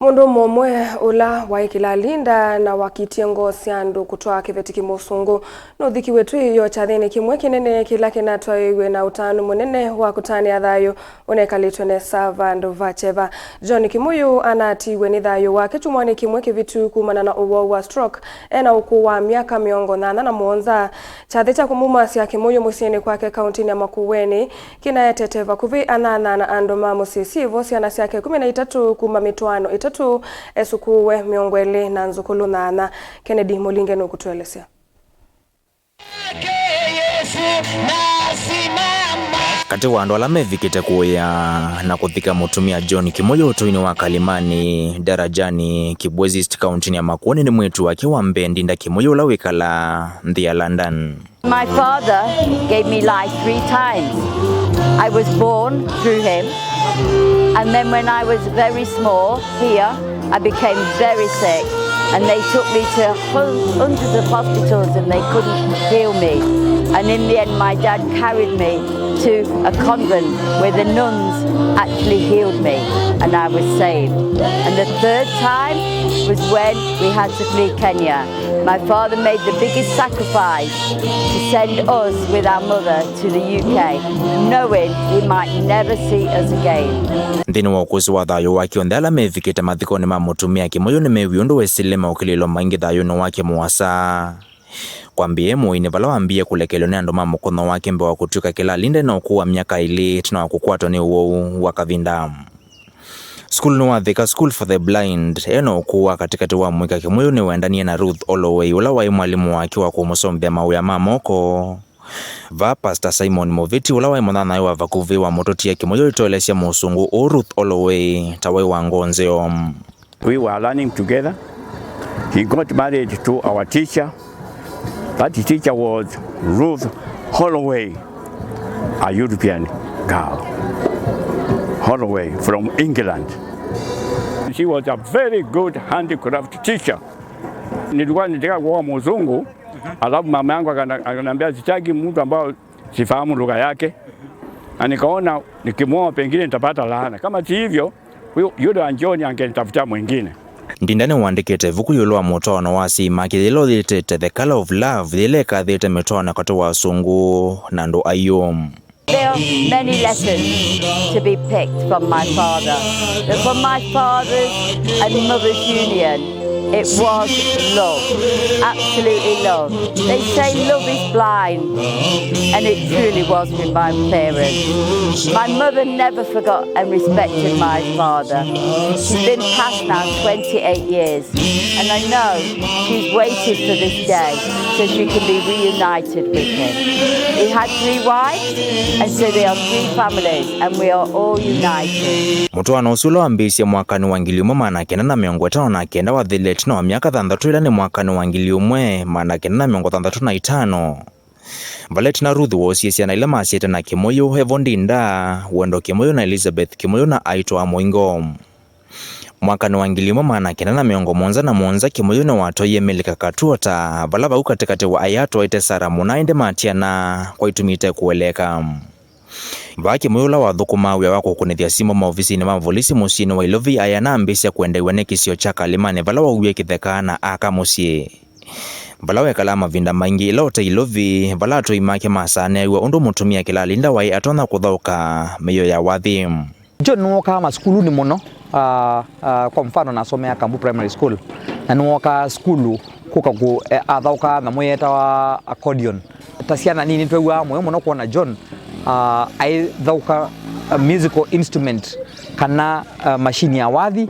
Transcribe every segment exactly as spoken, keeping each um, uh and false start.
Mũndũ mũmwe ũla waĩ kĩlalinda na wakitie ngoo sya andũ kũtwaa kĩveti kĩmũsũngũ nũthikiwe twĩ yo kyathĩnĩ kĩmwe kĩnene kĩla kĩnatwaĩiw'e na ũtanu mũnene wa kũtanĩa thayũ ũnekalĩtwe nesa vandũ va kyeva. John Kĩmũyũ anatiiwe nĩ thayũ wake kyumwanĩ kĩmwe kĩvitu kumana na ũwau wa stroke ena ũkũũ wa myaka mĩongo nyanya na mũonza. Kyathĩ kya kũmumasya Kĩmũyũ mũsyĩnĩ kwake kauntinĩ ya Makueni kĩnaetete vakuvĩ anyanya na andũ ma mũsyĩ syĩvo syana syake ĩkũmi na itatũ kuma mĩtwaano ĩtatũ, esũkũũe mĩongo ĩlĩ na nzũkũlũ nyanya. Kennedy Mũlinge nũkũtũelesya. Katĩ wa andũ ala mevikĩte kũĩa na kũthika mũtumĩa John Kĩmũyũ ũtũinĩ wa Kalimani, Darajani, Kibwezi East, kauntinĩ ya Makueni nĩ mwĩĩtu wake wa mbee, Ndinda Kĩmũyũ, ũla wĩkalaa nthĩ ya London. My father gave me life three times. I was born through him, and then when I was very small here, I became very sick, and they took me to hun- hundreds of hospitals and they couldn't heal me. And in the end, my dad carried me to a convent where the nuns actually healed me, and I was saved. And the third time was when we had to flee Kenya. My father made the biggest sacrifice to send us with our mother to the U K, knowing he might never see us again. Nthĩnĩ wa ũkũsĩ wa thayũ wake, onthe ala mevikĩte mathikonĩ ma mũtumĩa Kĩmũyũ nĩmeewie ũndũ wesĩle maũkĩlĩĩlo maingĩ thayũnĩ wake mũasa. Kwambĩĩa e mũoinĩ vala wambĩĩe kũlekelwa nĩ andũ ma mũkũnyo wake mbee wa kũtw'ĩka kĩlalinda na ũkũũ wa myaka ĩlĩ ĩtina wa kũkwatwa nĩ ũwau wa kavinda. Sukulunĩ wa Thika School for the Blind, e na ũkũũ wa katĩkatĩ wa mũika, Kĩmũyũ nĩwendanie na Ruth Holloway, ũla waĩ mwalimũ wake wa kũmũsomethya mawĩa ma moko. Vaa Pastor Simon Mũvĩti, ũla waĩ mũnyanyae wa vakuvĩ wa mũtũtie Kĩmũyũ, ũitoelesya mũsũngũ ũũ Ruth Holloway ta waĩ wa ngoo nzeo. We were learning together. He got married to our teacher. That teacher was Ruth Holloway, a European girl. Holloway from England. She was a very good handicraft teacher. Nilikuwa nitaka kuoa mzungu, alafu mama yangu akana- akaniambia sitaki mtu ambao sifahamu lugha yake. Na nikaona nikimwoa pengine nitapata laana. Kama si hivyo, huyo- yule wa John angenitafutia mwingine. Ndinda nĩwandĩkĩte ĩvuku ĩũlũ wa mũtwaano wa asyai make yĩla ũyĩtĩte The Color of Love, yĩla ĩkathĩte mĩtwaano katĩ wa asungu na andũ aiũ. There are many lessons to be picked from my father, but from my father's and mother's union, it was love, absolutely love. They say love is blind, and it truly was with my parents. My mother never forgot and respected my father. She's been passed now twenty-eight years, and I know she's waited for this day so she can be reunited with him. He had three wives, and so they are three families, and we are all united. Mũtwaano ũsu ũla wambĩĩisye mwakanĩ wa ngili ĩmwe maana kenda na mĩongo ĩtano na kenda wathĩle ĩtina wa myaka thanthatũ, ĩla nĩ mwakanĩ wa ngili ĩmwe maana kenda na mĩongo thanthatũ na itano. Vala ĩtina Ruth woosie syana ila masyaĩte na Kĩmũyũ, Evo Ndinda, Wendo Kĩmũyũ na Elizabeth Kĩmũyũ na aitwa a mũingo. Mwakanĩ wa ngili ĩmwe maana kenda na mĩongo mũonza na mũonza, Kĩmũyũ nĩwatwaie Milly Kakatuota, vala vau katĩkatĩ wa aya atwaĩte Sarah Mũna, ĩndĩ matiana kwa itumi itekũeleeka. Vaa Kĩmũyũ, ũla wathũkũmaa wĩa wa kũkũnĩthya simũ maovisinĩ ma volisi mũsyĩnĩ wa Ilovi, aya nambĩĩsya kwendeew'a nĩ kĩsio kya Kalimani, vala wauwie kĩtheka na aka mũsyĩ. Vala wekalaa mavinda maingĩ ĩla ũte Ilovi, vala atũi make masaanĩaw'a ũndũ mũtumĩa kĩlalinda waĩ atonya kũthaũka mĩio ya wathi. John nĩwookaa masukulunĩ mũno, ah, ah, kwa mfano, nasomea Kambu Primary School, na nĩwookaa sukulu kũka kũ-, eh, athaũkaa nyamũ yeetawa accordion. Ta syana nini, twew'aa mũyo mũno kwona John, ah, aithaũka, ah, musical instrument kana, ah, mashini ya wathi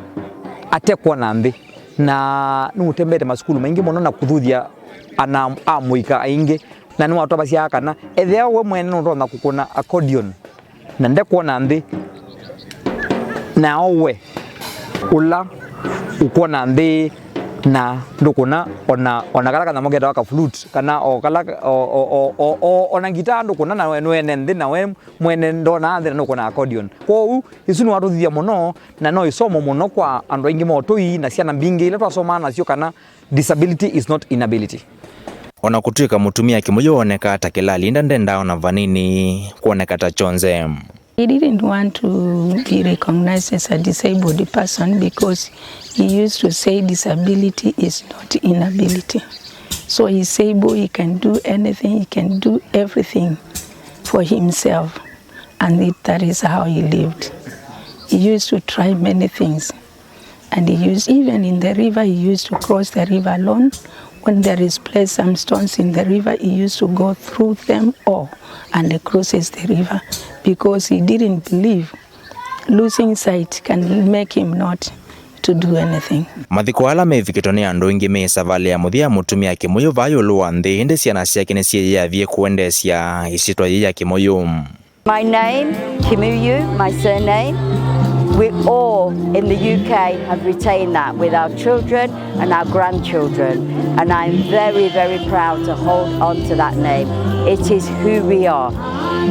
ate kwona nthĩ. Na nĩũtembete masukulu maingĩ mũno na kũthuthya ana a mũika aingĩ, na nĩwatavasya kana ethĩwa we mwene nũtonya kũkũna accordion na ndekwona nthĩ, nao we ũla ũkwona nthĩ na ndũkũna ona, ona kala kanyamũ ketawa ka flute, kana o kala, o, o, o, o, o, ona ngitaa ndũkũna, na we nĩwene nthĩ, na we mwene ndonaa nthĩ na nũkũna accordion. Kwoou, ĩsu nĩwatũthithya mũno, na no ĩsomo mũno kwa andũ aingĩ ma ũtũi na syana mbingĩ ila twasomaa nasyo, kana disability is not inability. O na kũtw'ĩka mũtumĩa Kĩmũyũ oonekaa ta kĩlalinda, ndendaa o na vanini kwoneka ta kyonze. He didn't want to be recognized as a disabled person because he used to say disability is not inability. So he's able, he can do anything, he can do everything for himself. And it, that is how he lived. He used to try many things. And he used, even in the river, he used to cross the river alone. When there is placed some stones in the river, he used to go through them all and crosses the river because he didn't believe losing sight can make him not to do anything. Mathiko ala mevikĩtwe nĩ andũ aingĩ me savalĩ ya mũthya ya mũtumĩa Kĩmũyũ vaa ĩũlũ wa nthĩ, ĩndĩ syana syake nĩsyĩyĩavie kũendeesya ĩsyĩtwa yĩĩ ya Kĩmũyũ. My name, Kimuyu, my surname. We all in the U K have retained that with our children and our grandchildren, and I'm very, very proud to hold on to that name. It is who we are.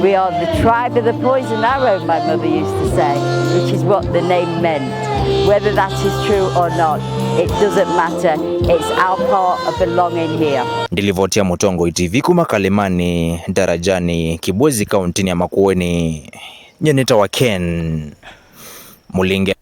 We are the tribe of the poison arrow, my mother used to say, which is what the name meant. Whether that is true or not, it doesn't matter. It's our part of belonging here. Ndilivoti ya Mũtongoi T V kuma Kalimani, Darajani, Kibwezi, kauntinĩ ya Makueni. Nyie nĩtawa Ken Mũlinge.